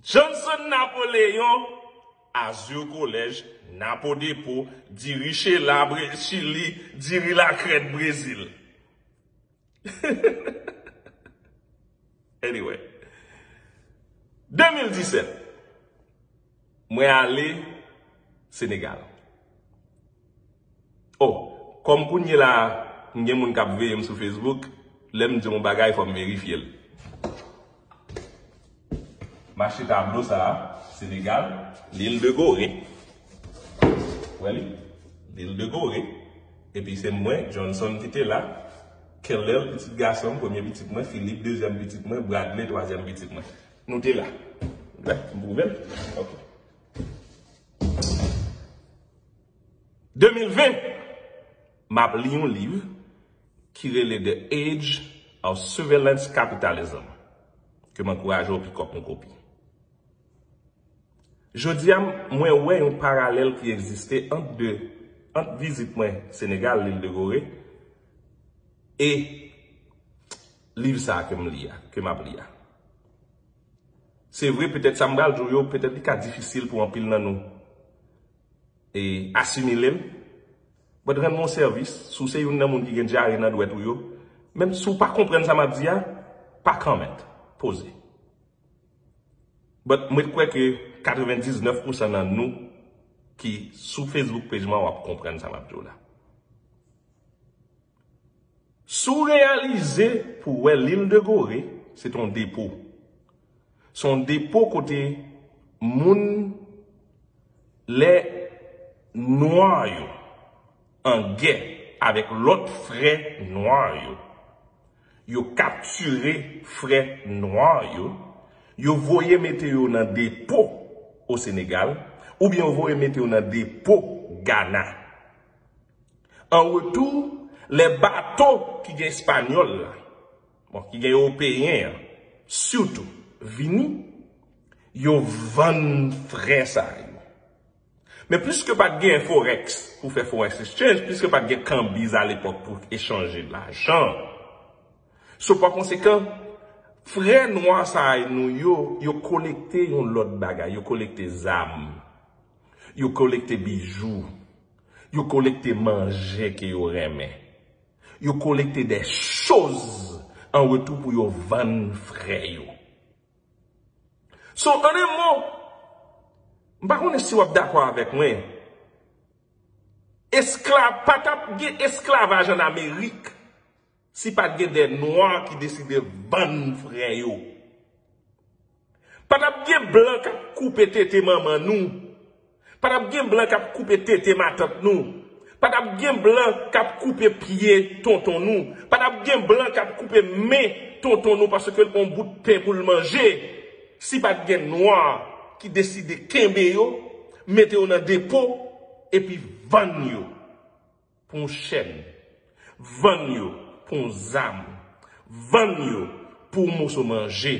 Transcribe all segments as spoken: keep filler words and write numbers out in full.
Johnson Napoléon, Azur College, Napo Dépôt, Diri Chela, Bre- Chili, Diri Lakrèt, Brezil. Anyway, de mil disèt, mwen ale Senegal. Oh, kòm kounye la, m gen moun k ap veye m sou Facebook, lè m di yon bagay, fò m verifye l. M achte tablo sa a, Senegal, L'île de Gorée. Wè li? L'île de Gorée. Epi se mwen, Johnson, ki te la. Kellel, pitit gason m, premye pitit mwen, Philippe, dezyèm pitit mwen, Bradley, twazyèm pitit mwen. Nou te la. Wè, m pwouve l. Ok. De mil ven, m ap li yon liv ki rele The Age of Surveillance Capitalism, ke m ankouraje w pikòp yon kopi. Jodi a, mwen wè yon paralèl ki egziste ant de, ant vizit mwen Senegal, L'île de Gorée, e liv sa a ke m li a, ke m ap li a. Se vre, petèt sa m pral di w yo, petèt li ka difisil pou anpil nan nou e asimile l. But rann mwen yon sèvis, si w se youn nan moun ki gen dyare nan dwèt ou yo, menm si w pa konprann sa m ap di a, pa comment, poze. But mwen kwè ke katrevendiznèf pousan nan nou ki sou Facebook page mwen, w ap konprann sa m ap di w la. Si w reyalize pou w wè L'île de Gorée, se t on depo. Se yon depo kote moun, lè nwa yo an gè avèk lòt frè nwa yo, yo kaptire frè nwa yo, yo voye mete yo nan depo o Senegal, oubyen yo voye mete yo nan depo Gana. An retou, lè bato ki gen espanyòl la, bon, ki gen ewopeyen an, sitou, vini, yo vann frè sa yo. Men piske pa t gen forex pou fè forex exchange, piske pa t gen kanbiz alepòk pou echanje lajan, so pa konsekan, frè nwa sa nou yo, yo kolekte yon lòt bagay, yo kolekte zam, yo kolekte bijou, yo kolekte manje ke yo renmen. Yo kolekte de choz an retou pou yo vann frè yo. So, an en mo, m pa konnen si w ap dakò avèk mwen, esklav, pa t ap gen esklavaj ann Amerik si pa t gen de nwa ki deside vann frè yo. Pa t ap gen blan k ap koupe tete manman nou. Pa t ap gen blan k ap koupe tete matant nou. Pa t ap gen blan k ap koupe pye tonton nou. Pa t ap gen blan k ap koupe men tonton nou paske l pran yon bout pen pou l manje. Si pa t gen nwa ki deside kenbe yo, mete yo nan depo, epi vann yo pou yon chèn, vann yo pou yon zam, vann yo pou yon moso manje,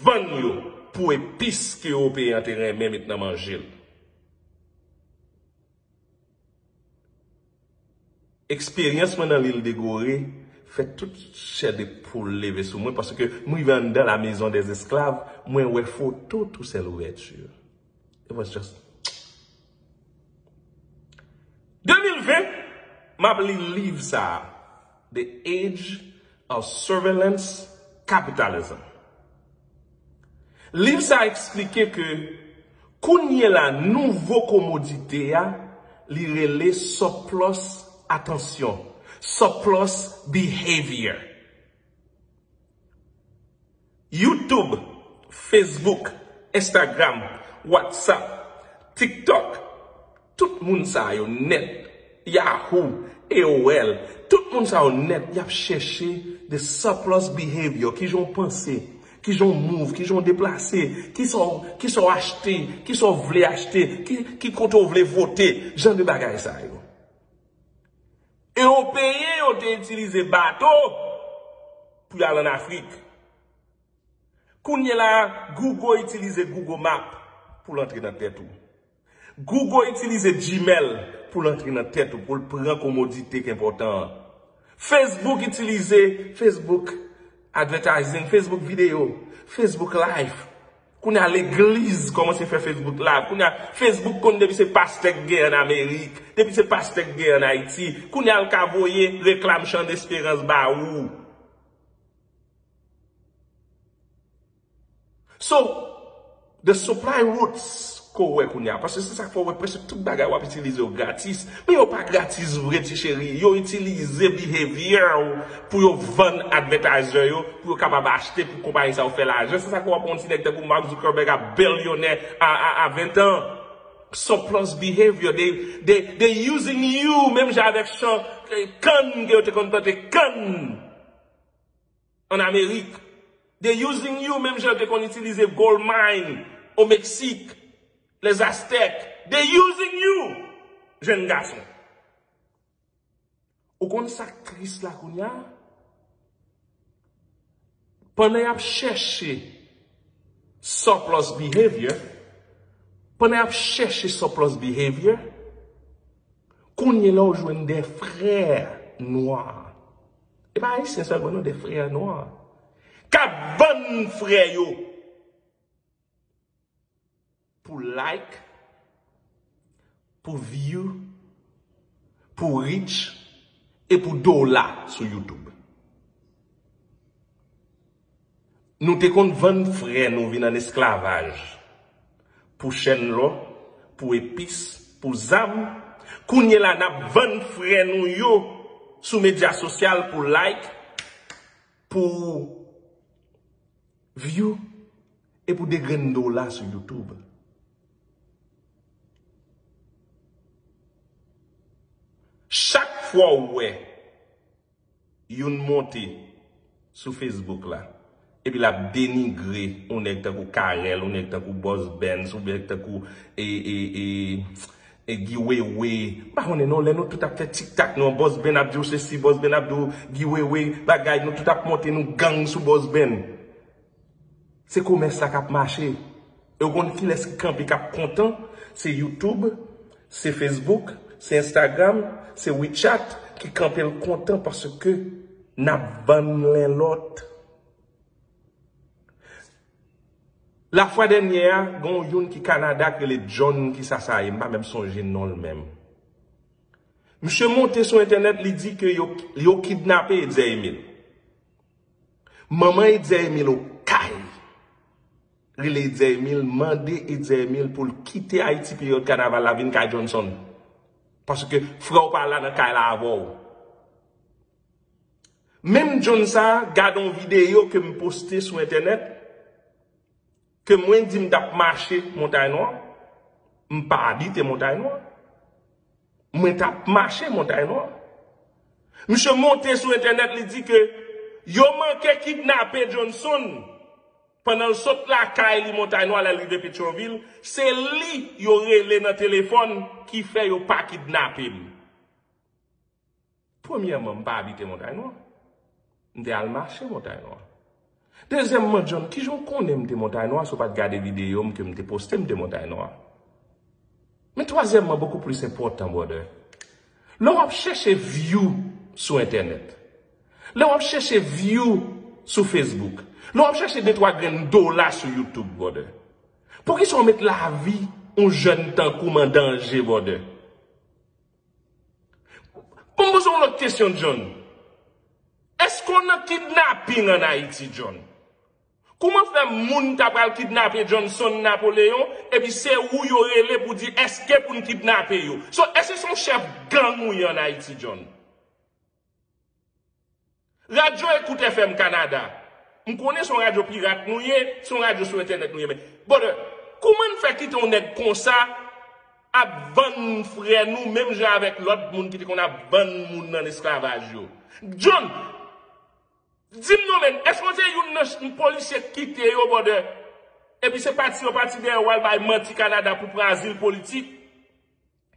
vann yo pou epis ke ewopeyen an te renmen met nan manje l. Eksperyans mwen nan L'île de Gorée fè tout chè de poul leve sou mwen, paske m rive anndan la maison des esclaves, mwen wè foto Toussaint Louverture. It was just de mil ven, m ap li liv sa a, The Age of Surveillance Capitalism. Liv sa a eksplike ke kounye la nouvo komodite a, li rele surplus attention, surplus behavior. YouTube, Facebook, Instagram, WhatsApp, TikTok, tout moun sa yo nèt, Yahoo, A O L, tout moun sa yo nèt, y ap chèche the surplus behavior, kijan w panse, kijan w move, kijan w deplase, kisa w, kisa w achte, kisa w vle achte, ki, ki kote w vle vote, jan de bagay sa yo. Ewopeyen yo te itilize bato pou y al ann Afrik. Kounye la a, Google itilize Google Map pou l antre nan tèt ou. Google itilize Gmail pou l antre nan tèt ou, pou l pran komodite k enpòtan an. Facebook itilize Facebook advertising, Facebook video, Facebook Live. Kounye a legliz kòmanse fè Facebook Live. Kounye a Facebook konn depi se pastè k gen ann Amerik, depi se pastè k gen ann Ayiti. Kounye a l ka voye reklam Chan Desperans ba ou. So, the supply routes ke w wè kounye a, paske se sa k fè w wè prèske tout bagay w ap itilize yo gratis. Men yo pa gratis vre, ti cheri. Yo itilize behavior ou pou yo vann advertiser yo, pou yo kapab achte, pou konpayi sa yo fè lajan. Se sa k fè w ap wè yon ti nèg tankou Mark Zuckerberg ap bilyonè a, a, a ven an. Surplus behavior, they, they, they using you, menm jan avèk chan, eh, kann ke yo te konn plante kann ann Amerik. They using you, menm jan yo te konn itilize gold mine o Meksik, les Aztèk. They using you, jèn gason. Ou konn sa k tris la kounye a? Pandan y ap chèche surplus behavior, pandan y ap chèche surplus behavior, kounye la w jwenn de frè nwa. E pa ayisyen sèlman non, de frè nwa. K ap vann frè yo pou like, pou view, pou reach e pou dola sou YouTube. Nou te konn vann frè nou vin an esklavaj pou chèn lò, pou epis, pou zam. Kounye la n ap vann frè nou yo sou medya sosyal pou like, pou view e pou de grenn dola sou YouTube. Chak fwa w wè youn monte sou Facebook la, epi l ap denigre yon nèg tankou Carel, yon nèg tankou Boss Benz, yon nèg tankou e, e, e, e Guy Wewe. M pa konnen non, lè nou tout ap fè tiktak nou, Boss Ben ap di w sesi, Boss Ben ap di w Guy Wewe, bagay, nou tout ap monte, nou gang sou Boss Ben. Se komès la k ap mache. E w konn kilès ki kanpe k ap kontan? Se YouTube, se Facebook, se Instagram, se WeChat ki kanpe l kontan paske n ap vann len lòt. Lafwa dènye a, gen yon ki Kanada ki rele John ki sa sa ye, m pa menm sonje non l menm. Misye monte sou entènèt, li di ke yo, yo kidnape Edzer Emile. Manman Edzer Emile okay rele Edzer Emile, mande Edzer Emile pou l kite Ayiti peryòd kanaval la, vin kay Johnson. Paske frè w pa la nan kay la avè w. Menm John sa a, gade yon videyo ke m poste sou entènèt, ke mwen di m t ap mache Montay Nwa, m pa abite Montay Nwa. Mwen t ap mache Montay Nwa. Misye monte sou entènèt, li di ke yo manke kidnape Johnson pandan l sot lakay li Montay Nwa lè l rive Petyonvil. Se li yo rele nan telefòn ki fè yo pa kidnape m. Premyèman, m pa abite Montay Nwa. M te al mache Montay Nwa. Dezyèmman, John, kijan w konnen m te Montay Nwa si w pa t gade videyo m ke m te poste m te Montay Nwa? Men twazyèmman, bokou plis enpòtan, brother. Lè w ap chèche view sou entènèt, lè w ap chèche view sou Facebook, lè w ap chèche de twa grenn dola sou YouTube, brother, poukisa w met lavi yon jèn tankou m an danje, brother? Bon, m poze yon lòt kesyon, John. Èske w nan kidnaping ann Ayiti, John? Kouman fè moun ta pral kidnape Johnson Napoleon, epi se ou yo rele pou di èske pou n kidnape yo? So, èske se yon chèf gang ou ye ann Ayiti, John? Radyo Ekout F M Kanada. M konnen se yon radyo pirat nou ye, se yon radyo sou entènèt nou ye, men, brother, kouman n fè kite yon nèg konsa ap vann frè nou, menm jan avèk lòt moun ki te konn ap vann moun nan esklavaj yo? John, di m non, men, èske w se youn nan ch-, polisye k kite yo, brother? Epi se pati yo pati dèyè w al bay manti Kanada pou pran azil politik?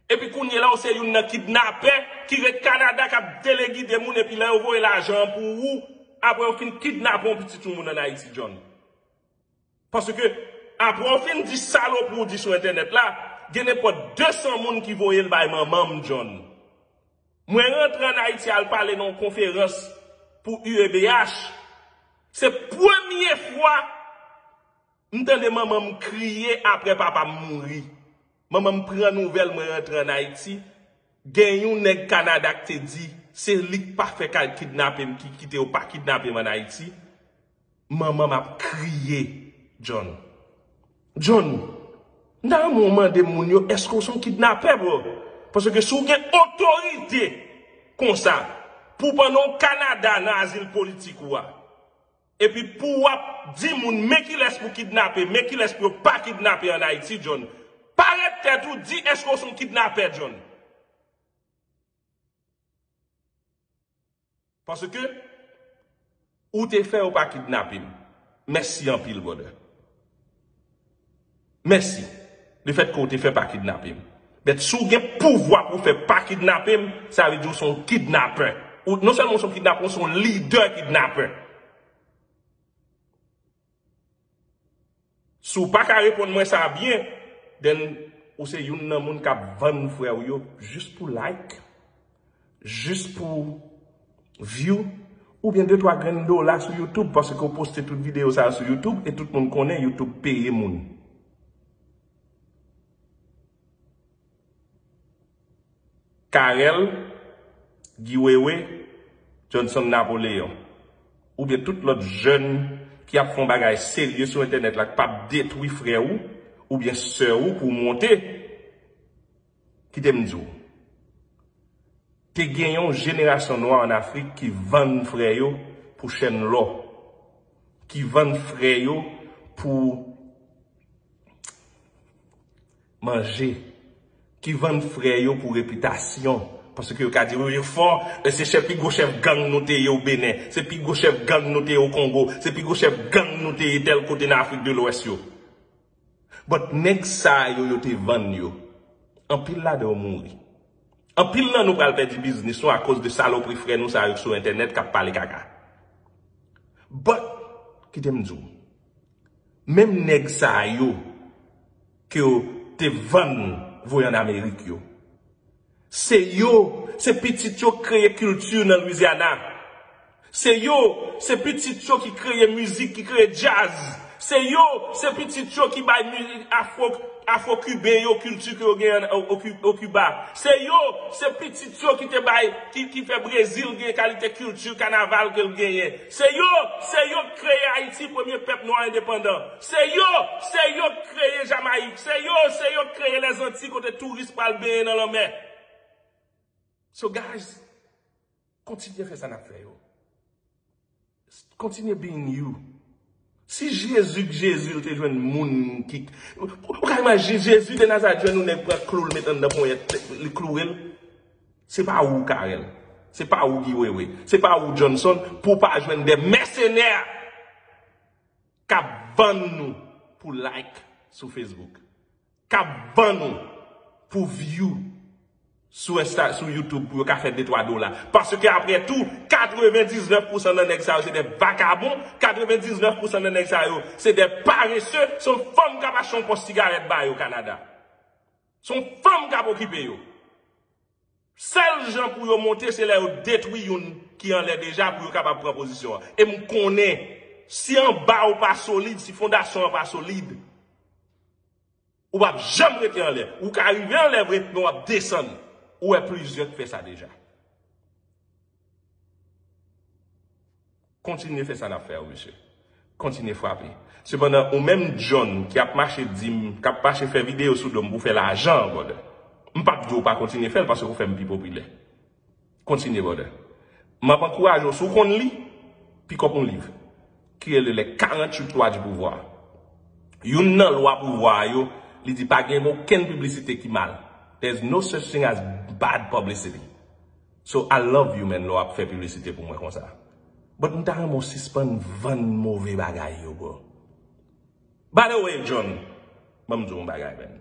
Epi kounye la, w se youn nan kidnapè ki ret Kanada k ap telegide moun, epi lè yo voye lajan an pou ou, apre yo fin kidnape yon pitit yon moun ann Ayiti, John. Paske, apre w fin di salopri w di sou entènèt la, gen nenpòt de san moun ki voye l bay manman m, John. Mwen rantre ann Ayiti al pale nan yon konferans pou U E B H. Se premye fwa M tande manman m kriye apre papa m mouri. Manman m pran nouvèl mwen rantre ann Ayiti. Gen yon nèg Kanada k te di se li k pa fè kay kidnape m, ki kite yo pa kidnape m ann Ayiti. Manman m ap kriye, John. John, m ta renmen w mande moun yo, èske w se yon kidnapè, bro? Paske si w gen otorite konsa, pou w pandan w Kanada nan azil politik ou a, epi pou w ap di moun, men kilès pou kidnape, men kilès pou yo pa kidnape ann Ayiti, John. Parèt tèt ou, di èske w se yon kidnapè, John. Paske ou te fè yo pa kidnape m. Mèsi anpil, brother. Mèsi. Lefètke ou te fè pa kidnape m. But si w gen pouvwa pou w fè pa kidnape m, sa vle di w se yon kidnapè. Ou, non sèlman w se yon kidnapè, w se yon lidè kidnapè. Si w pa ka reponn mwen sa byen, then ou se youn nan moun k ap vann frè w yo jis pou like, jis pou view, oubyen de twa grenn dola sou YouTube, paske w poste tout videyo sa yo sou YouTube, e tout moun konnen YouTube peye moun. Carel, Guy Wewe, Johnson Napoléon, oubyen tout lòt jèn ki ap fè yon bagay serye sou entènèt la, k p ap detwi frè ou oubyen sè ou pou w monte, kite m di w, te gen yon jenerasyon nwa ann Afrik ki vann frè yo pou chèn lò, ki vann frè yo pou manje, ki vann frè yo pou repitasyon. Paske yo ka di, "Wi, yo fò, e se chèf, pi gwo chèf gang nou te ye o Benè, se pi gwo chèf gang nou te ye o Kongo, se pi gwo chèf gang nou te ye tèl kote nan Afrik de Lwès yo." But nèg sa yo, yo te vann yo. Anpil ladan yo mouri. Anpil nan nou pral pèdi biznis nou akoz de salopri frè nou sa yo sou entènèt k ap pale kaka. But, kite m di w, menm nèg sa yo ke yo te vann voye ann Amerik yo, se yo, se pitit yo k kreye kilti nan Louisiana. Se yo, se pitit yo ki kreye mizik, ki kreye djaz. Se yo, se pitit yo ki bay mizik afro, afro-kiben yo kilti ke yo genyen o, o Ki-, o Kiba. Se yo, se pitit yo ki te bay, ki, ki fè Brezil gen kalite kilti kanaval ke l genyen. Se yo, se yo k kreye Ayiti, premye pèp nwa endepandan. Se yo, se yo k kreye Jamayik. Se yo, se yo k kreye Lèzanti kote touris pral benyen nan lanmè. So guys, kontinye fè sa n ap fè yo. Kontinye being you. Si Jezi k Jezi l te jwenn moun ki, ou ka imajine Jezi de Nazarèt jwenn yon nèg pran klou l met anndan ponyèt li kloure l. Se pa ou Carel. Se pa ou Guy Wewe. Se pa ou Johnson pou w pa jwenn de mèsenè k ap vann nou pou like sou Facebook, k ap vann nou pou view sou Insta, sou YouTube pou yo ka fè de twa dola. Paske apre tou, katrevendiznèf pousan nan nèg sa yo se de vakabon, katrevendiznèf pousan nan nèg sa yo se de parese, se yon fanm k ap achte yon pòs sigarèt ba yo Kanada. Se yon fanm k ap okipe yo. Sèl jan pou yo monte, se lè yo detwi youn ki anlè deja pou yo kapab pran pozisyon an. E m konnen, si anba w pa solid, si fondasyon an pa solid, ou p ap janm rete anlè. Ou ka rive anlè vre, men w ap desann. Ou wè plizyè k fè sa deja. Kontinye fè sa n ap fè yo, mesye. Kontinye frape. Sepandan, ou menm John ki ap mache di m, k ap mache fè videyo sou do m pou fè lajan, brother, m p ap di w pa kontinye fè l paske ou fè m pi popilè. Kontinye, brother. M ap ankouraje w, si w konn li, pick up yon liv ki rele Les quarante-huit lois du pouvoir. Youn nan lwa pouvwa a yo, li di pa gen okenn piblisite ki mal. There's no such thing as bad publicity. So I love you, man, lè w ap fè piblisite pou mwen konsa. But m ta renmen w sispann vann move bagay yo, bro. By the way, John, ban m di w yon bagay, man.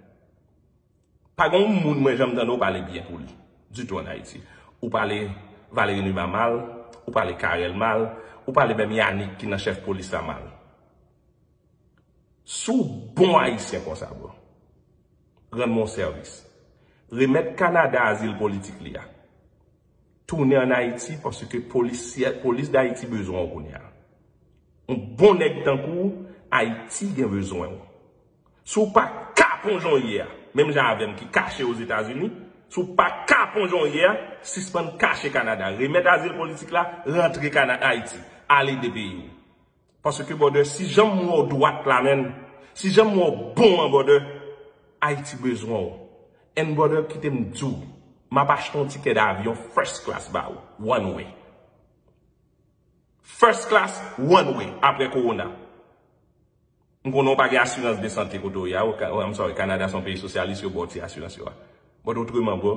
Pa gen yon moun mwen janm tande w pale byen pou li ditou ann Ayiti. Ou pale Valéry Numa mal, ou pale Carel mal, ou pale menm Yanick ki nan chèf polis la mal. Si w bon Ayisyen konsa, bro, rann mwen yon sèvis. Remèt Kanada azil politik li a. Tounen ann Ayiti paske polis, polis Dayiti bezwen w kounye a. Yon bon nèg tankou w, Ayiti gen bezwen w. Si w pa kapon jan w ye a, menm jan avè m ki kache Ozetazini, si w pa kapon jan w ye a, sispann kache Kanada. Remèt azil politik la, rantre Kana-, Ayiti. Ale de peyi w. Paske, brother, si jan m wè w dwat la, menn, si jan m wè w bon an, brother, Ayiti bezwen w. And, brother, kite m di w, m ap achte yon tikè davyon first class ba ou, one way. First class, one way, apre corona. M konnen w pa gen asirans de sante kote w ye a, ou ka-, I'm sorry, Kanada se yon peyi sosyalis, yo ba w ti asirans yo a. But otreman, bro,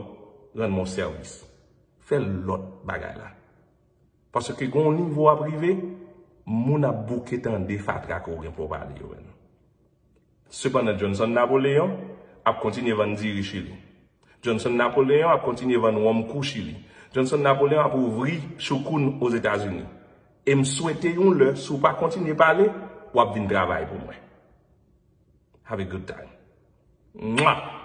rann mwen yon sèvis. Fè lòt bagay la. Paske gen yon nivo w ap rive, moun ap bouke tande fatra ke w gen pou w pale yo, menn. Sepandan, Johnson Napoléon ap kontinye vann diri Chili. Johnson Napoléon ap kontinye vann wonm kou Chili. Johnson Napoléon ap ouvri choukoun Ozetazini. E m swete yon lè, si w pa kontinye pale, w ap vin travay pou mwen. Have a good time. Mwa!